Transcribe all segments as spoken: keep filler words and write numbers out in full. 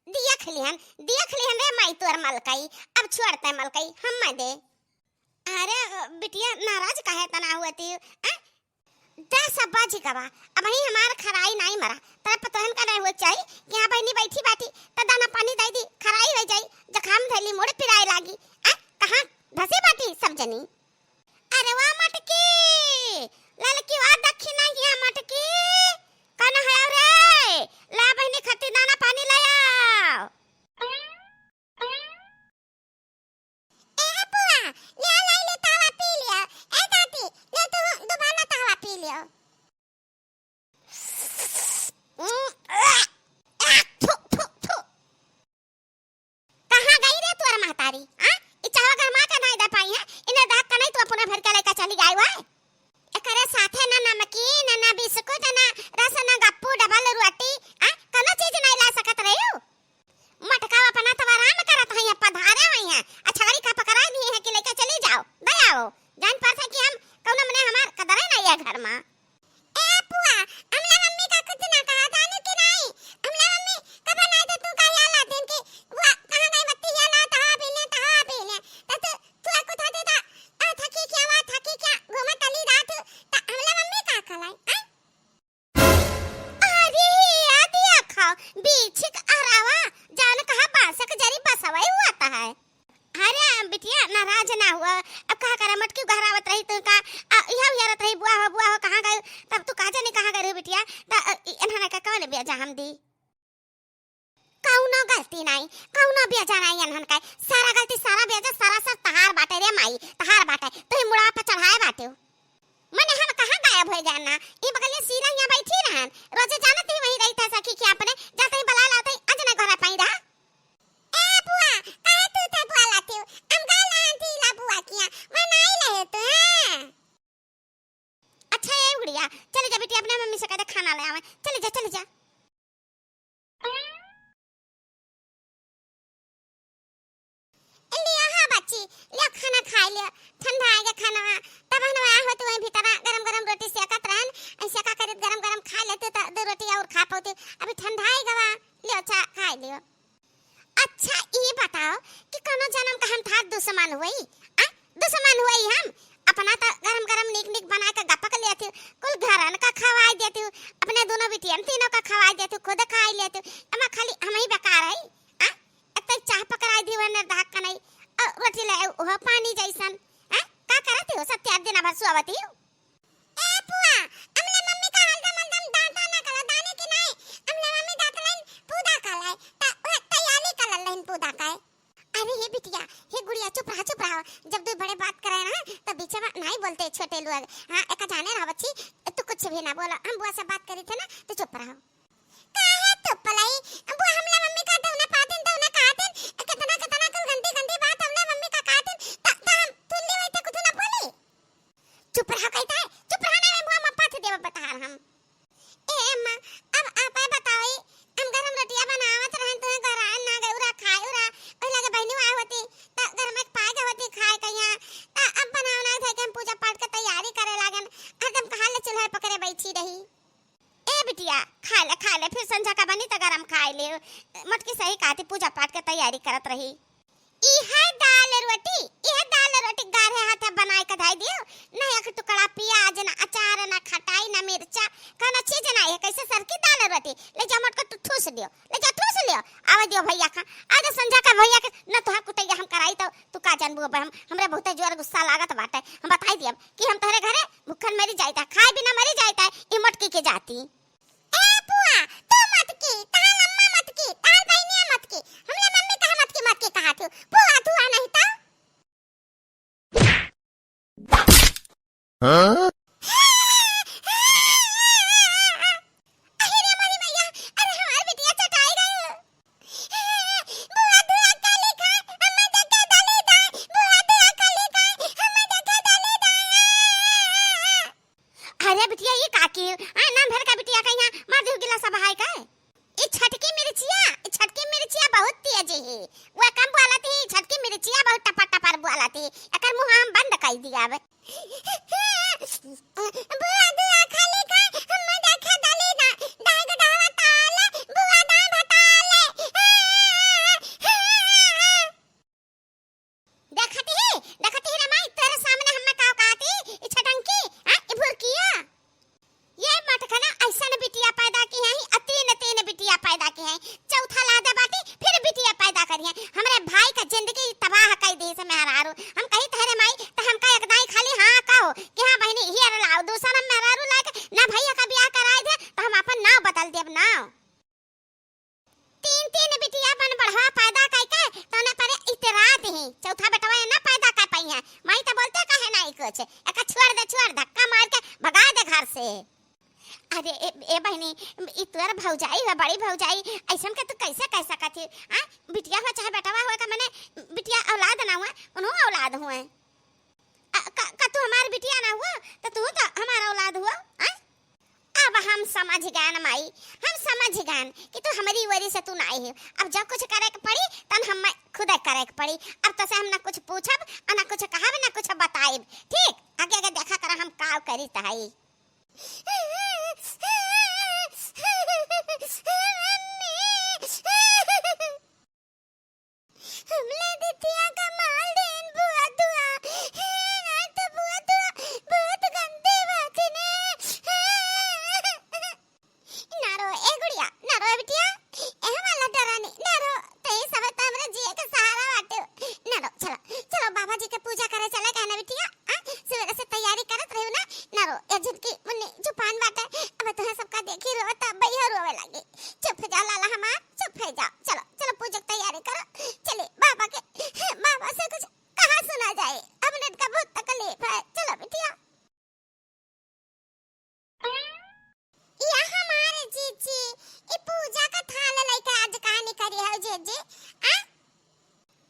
देख लिहन, देख लिहन रे माई तोर मलकई, अब छोड़ते मलकई, हम मैं दे। अरे बिटिया, नाराज काहे तना हुआ ती? आ? दस बज गवा, अबहीं हमार खराई नाई मरा। तोरा पतोहन का नाई हुआ चाही कि हाँ बहिनी बैठी बाटी, त दाना पानी दे दी, खराई हो जाई, जखाम धैली, मुड़ पिराए लागी। आ? कहाँ धसी बाटी सब जनी? अरे वाह मटकी, ललकी वाह दक्षिणा हिया मटकी, कौन है रे? ला बहिनी खत्ती दाना पानी ले आओ। ए बुआ, ले लाई ले तावा पी लियो। ए दादी, ले तू दुबारा तावा पी लियो। थू, थू, थू। कहाँ गई रे तोर महतारी? आ? ई चाहवा गरमा के नाई दे पाई है, इन्हें दाग के नाई तू अपना भर के लेके चली गई हुआ है। एकरे साथे ना नमकीन, ना बिस्कुट, ना रस, ना गप्पू, डबल रोटी, आ? कौनो चीज नाई ला सकत रही हो? मटका अपना तो आराम करत हई, पधारे हई हैं, आ छगड़ी का पकड़ा दिए हैं कि लेके चली जाओ, दे आओ। जान पर से कि हम कौनो मने हमार कदरे नाई है घर में। ए पुआ, हमला मम्मी का कुछ ना कहा, जाने कि नाई? हमला मम्मी कब नाई तो तू का हिया ला दिन की, बुआ कहाँ गई बत्ती हिया ला, तहा पीने, तहा पीने। तो तू, तू कुछ दे दा, आ थकी क्या, वा थकी क्या, घूमत तली रात, त हमला मम्मी का कलाई, हैं? अरे, आ दिया खाओ, बीछिक अरावा, जान कहा बांसक जरी बसवाई हुआ ता है। अरे बिटिया, नाराज ना हुआ। अब कहा करे, मटकी गहरावत रही तू का, आ, इहा उहरत रही, "बुआ हो, बुआ हो, कहाँ गए?" तब तू का जाने कहाँ गए रहे बिटिया? त, अ, इ-, इन्हन का कवन बेजा हम दी? कौनो गलती नाई, कौनो बेजा नाई इन्हन का। सारा गलती, सारा बेजा, सारा सब तहार बाटे रे माई, तहार बाटे। तू ही मुड़ा पे चढ़ाए बाटे। मने हम कहाँ गायब हो गए ना? ई बगलिया सीरा यहाँ बैठी रहन। रोजे जानत ही वहीं रही था सखी कि अपने जाते ही बला लाते ही अजने घर पाई रहा। ए बुआ, काहे तू थे बुआ लाती हो? हम गए रहन थी ला बुआ किया, मैं नहीं रहे तू, हैं? अच्छा ए गुड़िया, चले जा बेटी, अपने मम्मी से कह दे खाना ले आवे। चले जा, चले जा। लियो हाँ बच्ची, लियो खाना खाई लियो, ठंडा आएगा खाना। तब हम आए होते वहीं भीतर गरम गरम रोटी सेकत रहन, ऐसे का करित गरम गरम खा लेते तो दो रोटी और खा पाते। अभी ठंडा आएगा, लियो चा खाई लियो। अच्छा, ई बताओ कि कौनो जन्म का हम थार दुश्मन हुई? आ? दुश्मन हुई हम? अपना त गरम गरम नीक नीक बना के गपक लेती, कुल घरन का खवाई देती, अपने दोनों बिटियन तीनों का खवाई देती, खुद खाई लेती। एमा खाली हम ही बेकार है? आ? एक तो चाह पकड़ाई दी वह निर्धाक का नहीं, और रोटी ले ओह पानी जैसन। आ? का करती हो सब त्यार दिन भर सोवती हो? ए पुआ, अमला मम्मी का हलदम हलदम दांता ना कला, दाने की नाई। अमला मम्मी दांत लाइन पूदा का लाई, त वह तैयारी का लाइन पूदा का है। अरे हे बिटिया, हे गुड़िया, चुप रहा, चुप रहा। जब दो बड़े बात करे ना, तो बीच में नाई बोलते छोटे लोग। हाँ, एक जाने रहा बच्ची, तू कुछ भी ना बोलो। हम बुआ से बात करी थे ना, तो चुप रहो। काहे चुप लाई? बुआ हमला मम्मी का दौना पातिन, दौना कहतिन, कितना, कितना कुल गंदी, गंदी बात हमला मम्मी का कहतिन, त, त हम तुल्ली वैसे कुछ ना बोली। चुप रहा कहता है, चुप रहा ना, मैं बुआ मप्पा थे देव बता हम। ए अम्मा, अब आप बताओ, हम गरम रोटियां बनावत रहन, तुम्हें घर आन ना गए, उरा खाए, उरा, ओहि लगे बहनी आए होती, त घर में पाए गए होती खाए कहिया, त अब बनाव ना थे कि हम पूजा पाठ के तैयारी करे लागन, हरदम कहाँ ले चूल्हा पकड़े बैठी रही। ए बिटिया, खा ले, खा ले, फिर संझा का बनी त गरम खाए ले। मोटकी सही कहती, पूजा पाठ के तैयारी करत रही। इहे दाल रोटी, इहे दाल रोटी गाढ़े हाथे बनाए के धाई दियो। नहीं एक टुकड़ा प्याज, ना अचार, ना खटाई, ना मिर्चा, कौनो चीज ना है। कैसे सर की दाल रोटी? ले जा मोटको तू ठूस दियो, ले जा ठूस लियो। आवे दियो भैया का, आवे दियो संझा का भैया के, न तुहार कुटैया हम कराई तो तू का जानबू। अब हम, हमरे बहुते जोर गुस्सा लागत बाटे। हम बताई दियब कि हम तोहरे घरे भूखन मरी जाइत है, खाए बिना मरी जाइत है, ई मोटकी के जाती। ए पुआ, तू मत की, तहार अम्मा मत की, तहार बहिनिया मत की, हमले मम्मी कहा मत की, मत की कहा थू। पुआ, धुआ नहीं तो। हाँ? अरे रे मोरी मैया, अरे हमार बिटिया चटाई गई। बुआ धुआ काली खाए, अम्मा देखे डाली दाए, बुआ धुआ काली खाए, अम्मा देखे डाली दाए। अरे बिटिया, ये काकी, आ, नाम भर का बिटिया का यहाँ मार दू गिलास बहाय का। ई छटकी मिर्चिया, ई छटकी मिर्चिया बहुत तेज है। वो कम बोलत ही, छटकी मिर्चिया बहुत टपर टपर बोलत ही। एकर मुंह हम बंद कर दिया अब। बुआ दुआ खाली खाए, हम देखा डाली ना, दाग डावा ताले, बुआ दाए बताले। चौथा लादे बाटी, फिर बिटिया पैदा करिहैं। हमरे भाई का जिंदगी तबाह कइ दिहिस मेहरारू। हम कही, "तहरे माई, त हमका एक दाईं खाली हाँ कहो कि हाँ बहिनी, हियर लाओ, दूसर मेहरारू लाके ना भैया का बियाह कराइ दे, त हम आपन नाव बदल देब, नाव।" तीन तीन बिटिया बन बढ़वा पैदा कइके, तउने परे इतरा दिहीं। चौथा बेटवा ये ना पैदा कइ पइहैं। माई त बोलते काहे नाहीं कुछ, एका छोड़ दे, छोड़, धक्का मार के भगा दे घर से। अरे ए, ए बहिनी, ई तोर भौजाई है, बड़ी भौजाई, अइसन के तू कइसे कह सकत ही? आ, बिटिया हुआ चाहे बेटवा हुआ, का मने बिटिया औलाद ना हुआ, उन्हों औलाद हुआ। आ, का, का तू हमार बिटिया ना हुआ, त तू त हमार औलाद हुआ, आ? अब हम समझ गएन माई, हम समझ गएन कि तू हमरी ओरी से तू नाहीं हो। अब जब कुछ करे के पड़ी, तन हम खुदे करे के पड़ी। अब तसे हम ना कुछ पूछब, अउर ना कुछ कहब, ना कुछ बताइब। ठीक, आगे आगे देखा करा हम का करी तहई। हमले दितिया का माल देन बुआ दुआ। हे, ना तो बुआ दुआ, बहुत गंदे बात है ने। ना रो, ए गुड़िया, ना रो, ए बिटिया, ए हमार लड्डू रानी, ना रो, तई सब त हमरे जिए के सहारा बाटे। ना रो, चलो, चलो बाबा जी के पूजा करे चले गए ना बिटिया, आ? सवेरे से तैयारी करत रही ना, ना रो, ए झुनकी मुन्नी जुबान बाटे, अब तुहे सबका देखी रो, तब भैया रोवे लगी। चुप हो जाओ लाला हमार, चुप हो जाओ, चलो, चलो पूजा की तैयारी करो, चले बाबा के, बाबा से कुछ कहा सुना जाए, अब नेट का बहुत तकलीफ है, चलो बिटिया। या हमार जीजी, ई पूजा का थाल लइके आज काहे निकरी हो जीजी? आ?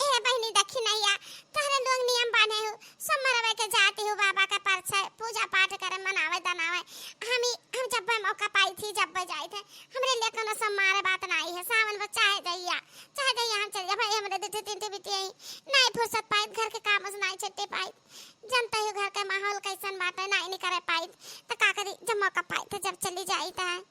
ए बहिनी देखी नैया, तहरे लोग नियम बान्हे हो, सोमवार के जाती हो बाबा के परछे, पूजा पाठ करे, मनावे, दनावे। हम ई, हम जब्बे मौका पाई थी, जब्बे जाई थे। हमरे लिए कोनो सोमवार बात नाहीं है, सावन में चाहे जइया, चाहे जइया हम चल जाबे, हमरे दू ठे तीन ठे बिटिया ही, नाहीं फुर्सत पाई, घर के काम से नाहीं छुट्टी पाई। जनता ही घर के माहौल कइसन बाटे, नाहीं निकरे पाइत, त का करी, जब मौका पाइत, जब चली जाइत।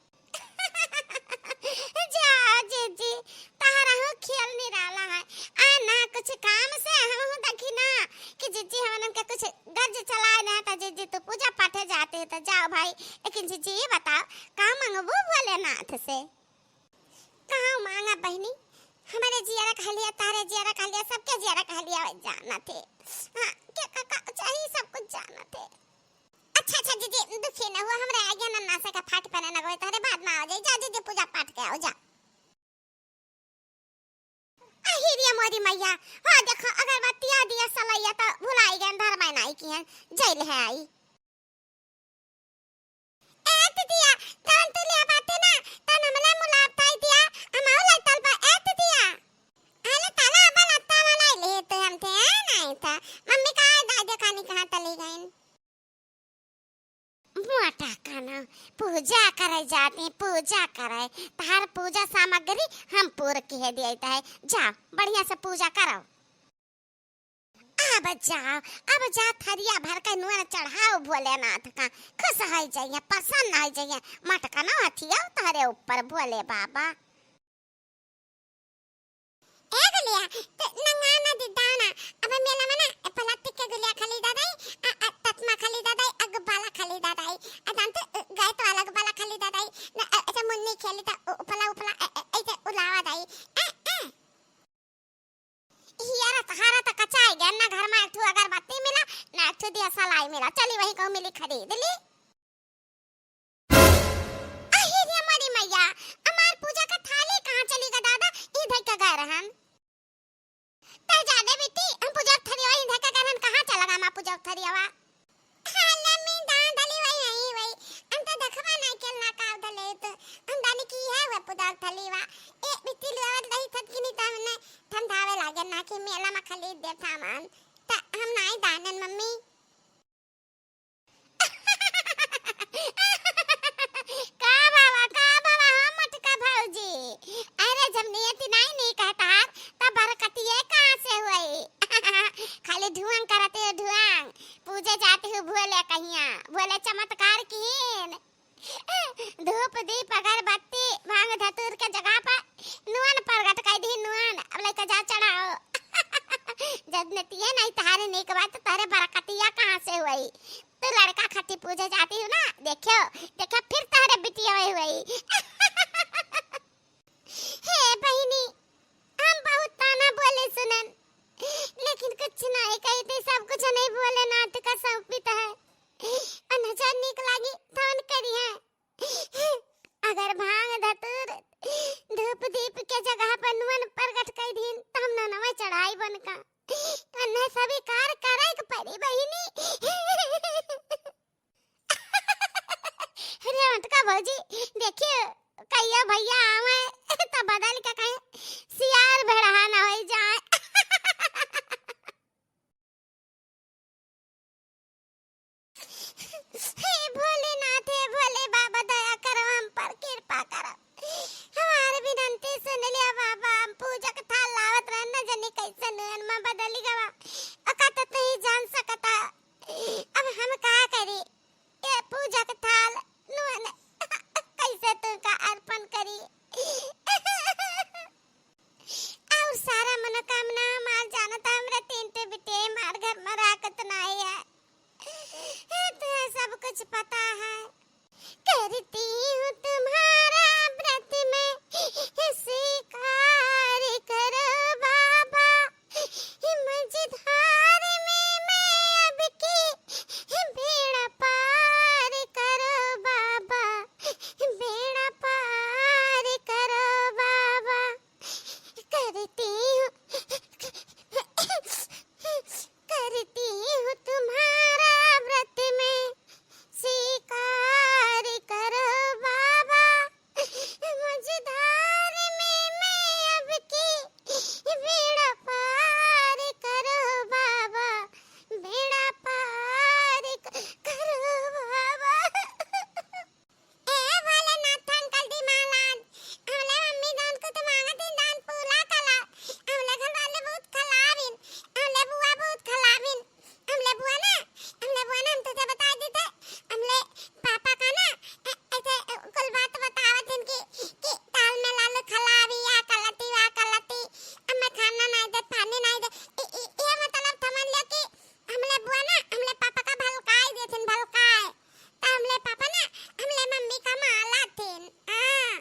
जा जीजी, तहरहू खेल निराला है। आ ना कुछ काम से हमहू देखी ना कि जीजी हमन के कुछ गर्ज चलाए ना, त जीजी तू पूजा पाठे जाते हो, त जाओ भाई। लेकिन जीजी ये बताओ, का मंगबू भोलेनाथ से? कहाँ मांगा बहिनी? हमरे जियरा कहलिया, तारे जियरा कहलिया, सबके जियरा कहलिया, वही जानत है। हाँ, के का, का चाही, सब कुछ जानत है। अच्छा, अच्छा, जीजी, दुखी न हुआ, हमरे आगे नन्ना से का फाट पने न गए, तारे बाद में आ जाए। जा, जीजी, पूजा पाठ के आओ, जा। अहिरिया मोरी मैया, हाँ, देखो, अगरबत्तिया दिया सलैया तो भुलाई गए, धर में नाई की हैं, जैल है आई। ए दीदिया, तन तू लिया बाटे ना, तन हमला मुलाब ताई दिया, हम आउ लइतल बा, ए दीदिया। आले ताला बा लत्ता वाला ले तो हम थे, आ नहीं था। मम्मी का दादी खानी कहाँ तली गईन? मोटा काना, पूजा करे जाती, पूजा करे। तहार पूजा सामग्री हम पूर किहे दिए है। जा, बढ़िया से पूजा करो। अब जाओ, अब जा थरिया भर के नून चढ़ाओ भोलेनाथ का, खुश होइ जइहैं, प्रसन्न होइ जइहैं, मटकनो हथियाओ तोहरे ऊपर भोले बाबा। ए गुलिया, त नंगा ना दिद्दाओ ना, अब मेला में ना ए प्लास्टिक के गुलिया खरीदा दाई, आ, आ, ततमा खरीदा दाई, अगबाला खरीदा दाई, आ जानते, अ, गैस वाला अगबाला खरीदा दाई, ना, अ, ऐसे मुन्नी खेली त उ-, उपला, उपला, ए, ए, ऐसे उलावा दाई, ए, ए। हियारा तहारा त कचाई गया, ना घर में एक ठो अगरबत्ती मिला, ना एक ठो दिया सलाई मिला। चली वहीं कहूँ मिली खरीद ली। अही रे मोरी मैया, हमार पूजा का थाली कहाँ चली गा दादा? ई धइ के गए रहन। तै जाने बिट्टी, हम पूजा थरिया ई धइ के गए रहन, कहाँ चला गा हमार पूजा थरियावा? खाला में दादली वही आई वही। हम तो देखबा नहीं केल ना का उधर ले तो। हम दानी की है वह पुदार थली वा। ए बिट्टी लुआवत रही थत कि नहीं तो हमने ठंडावे लागे ना कि मेला में खरीद दे सामान। त हम नहीं दानन मम्मी। का बाबा, का बाबा, हम मटका भौजी। अरे जब नियति नहीं नहीं कहता तब बरकतिये कहाँ से हुई? खाली ढुआंग करते हो ढुआंग। पूजे जाती हूँ भोले कहिया, भोले चमत्कार कीन। धूप दीप अगरबत्ती भांग धतूर के जगह पर नुअन प्रगट कर दी नुअन, अब लेके जा चढ़ाओ। जब नतिये नहीं तहारे नीक बात, तहरे बरकतिया कहाँ से हुई? तू लड़का खातिर पूजे जाती हूँ ना, देखो, देखो फिर तहरे बिटिया हुई। पूजा के थाल लावत रहन ना, जनी कैसे नयन में बदली गवा। ओका तो तू ही जान सकता। अब हम का करी? ए पूजा के थाल नयन कैसे तू का अर्पण करी? और सारा मनोकामना हमार जानता, हमरा तीन ठे बिटिया हमार घर में राखत नाई है। ए, तुझे सब कुछ पता है। करती हूँ तुम्हारा व्रत में स्वीकार करो बाबा, मझधार में मैं अब की बेड़ा पार करो बाबा, बेड़ा पार करो बाबा। करती हूँ, करती हूँ तुम्हारा व्रत में स्वीकार करो बाबा, मझधार में मैं अब की बेड़ा पार करो बाबा, बेड़ा पार क-, करो बाबा। ए भोलेनाथ अंकल जी महाराज, हमले मम्मी जौन कुछ मांगत हिन, जौन पूरा कला, हमले घर वाले बहुत खलाविन, हमले बुआ बहुत खलाविन, हमले बुआ ना, हमले बुआ ना, हम तुझे बता देते, हमले पापा का ना, ए-, ऐसे, ए, कुल बात बतावत हिन कि, कि ताल में लालू खलावी, या कलती, वा कलती, हमें खाना नाई दे, पानी नाई दे, इ-, इ-, ये मतलब समझ लो कि हमले बुआ ना, हमले पापा का भलकाई देथिन, भलकाई। त हमले पापा ना, हमले मम्मी का माला थिन। हाँ।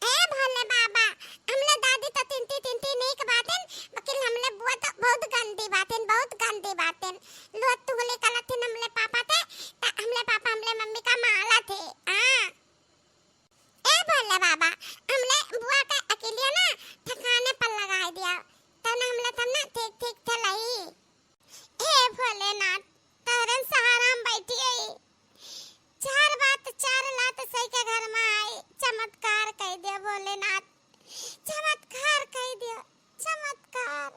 ए भोले बाबा, हमले दादी तो तिंती तिंती नीक बातिन, लेकिन हमले बुआ तो बहुत गंदी बातिन, बहुत गंदी बातिन। लुअत तुगली कलथिन हमले पापा ते, त हमले पापा हमले मम्मी का माला थे। हाँ। ए भोले बाबा, हमले बुआ के अकेलिया ना ठिकाने पर लगाई दिया, तब ना हमले तब ना ठीक ठीक थे लई। हे भोलेनाथ, तोहरे सहारा हम बैठी हई। चार बात चार लात सही के घर में आई, चमत्कार कई दिया भोलेनाथ, चमत्कार कई दिया, चमत्कार।